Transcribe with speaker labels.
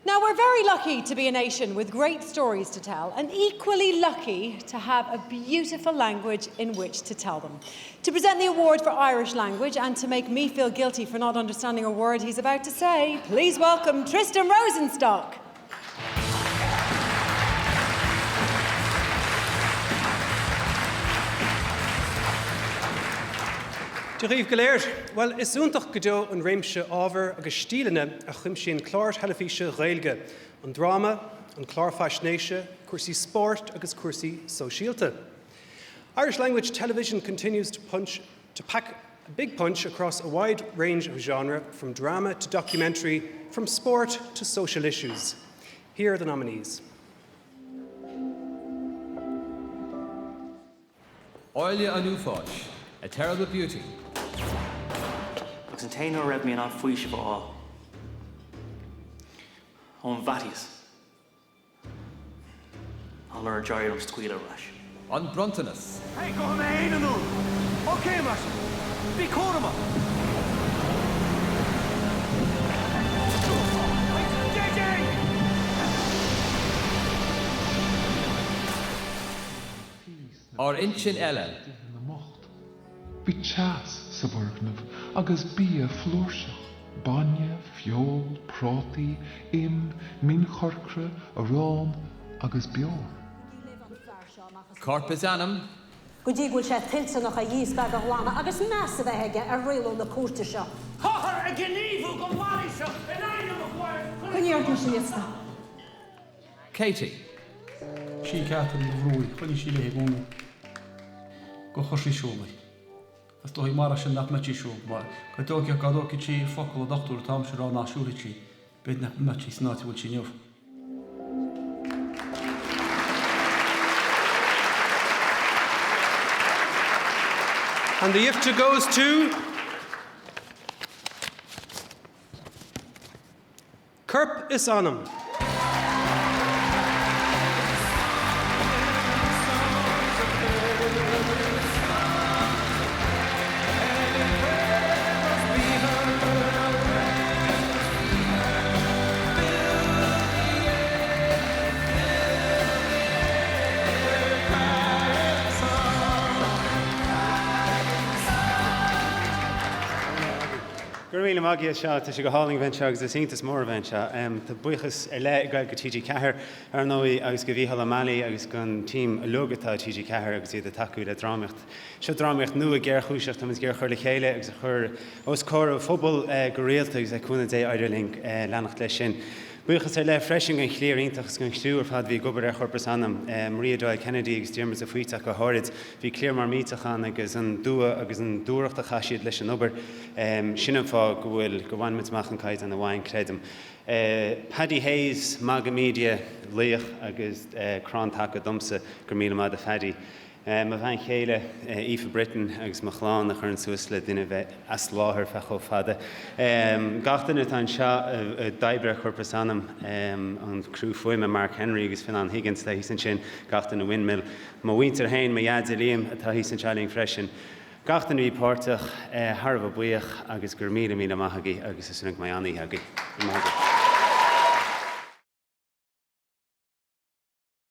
Speaker 1: Now, we're very lucky to be a nation with great stories to tell and equally lucky to have a beautiful language in which to tell them. To present the award for Irish language and to make me feel guilty for not understanding a word he's about to say, please welcome Tristan Rosenstock.
Speaker 2: Dia dhaoibh go léir. Bhuel, is iontach go deo an réimse ábhar agus stíleanna a chuimsíonn cláir teilifíse Ghaeilge, an dráma, an clár faisnéise, cúrsaí spóirt agus cúrsaí sóisialta. Irish language television continues to punch to pack a big punch across a wide range of genre, from drama to documentary, from sport to social issues. Here are the nominees.
Speaker 3: Áille an Uafáis, A Terrible Beauty.
Speaker 4: Agus an t-aon uair a raibh mé in ann faoiseamh a fháil ón bhfaitíos ná nuair a d'éirigh liom scaoileadh ar ais.
Speaker 3: An Bronntanas.
Speaker 5: Hey, gabhfaidh mé féin anonn! Ok, mar sin. Bí cúramach! JJ!
Speaker 3: Ár Intinn Eile.
Speaker 6: Bhí teas sa bhfoirgneamh agus bia flúirseach, bainne, feoil, prátaí, im, min chorcra, arán agus beoir.
Speaker 3: Corp is Anam.
Speaker 7: Go dtí go bhfuil sé toilteanach a dhíspeagadh a ghlanadh agus meas a bheith aige ar rialú na cúirte seo.
Speaker 5: Táthar ag gníomhú go mailíseach in ainm an chórais.
Speaker 7: Coinnigh ort leis an liosta.
Speaker 3: Katie.
Speaker 8: Sí Catherine a bhrúigh, choinnigh sí léi i gcónaí gur chuir sí siúl í. Is dóigh mara sin nach mbeadh sí ag siúl, mar go dtógfadh, dá dtógfadh sí focal an dochtúra an t-am sin ag rá nach siúlfadh sí, b'fhéidir nach mbeadh sí san áit a bhfuil sí inniu.
Speaker 2: And the IFTA goes to Corp is Anam.
Speaker 9: Go raibh míle maith agat seo, tá sé go hálainn a bheith anseo agus is iontas mór a bheith anseo. Tá buíochas ar leith ag gabháil go TG4 ar ndóigh agus go Mhícheál Ó Meallaigh agus don team uilig atá i TG4 agus iad ag tacú le drámaíocht. Seo drámaíocht nua géarchúiseach, táimid ag iarraidh a chur le chéile agus a chur os comhair an phobail go rialta agus le cúnamh Dé éireoidh linn leanacht leis sin. Buíochas ar leith freisin don chliar iontach agus don chriú ar fad a bhí ag obair ar Chorp is Anam, Maria Doyle Kennedy agus Diarmuid de Faoite ach go háirid. Bhí cliar mór millteach ann agus an dua agus an dúthracht a chaith siad leis an obair, sin an fáth go bhfuil, go bhain muid amach an caighdeán a bhain, creidim. Paddy Hayes, Magamedia, laoch agus crann taca domsa, go raibh míle maith agat a Phaddy. Mo bhean chéile, Aoife Britton, agus mo chlann a chuireann suas le duine a bheith as láthair feadh chomh fada. Gach duine atá anseo a d'oibrigh ar Chorp is Anam, an criú fuaime, Mark Henry agus Fionán Higgins atá thíos ansin, gach duine Windmill, mo mhuintir féin, mo dhaid Liam atá thíos anseo linn freisin. Gach duine a bhí páirteach, thar a bheith buíoch agus go raibh míle míle maith agaibh agus is go mbeidh an-oíche agaibh. Go raibh maith agaibh.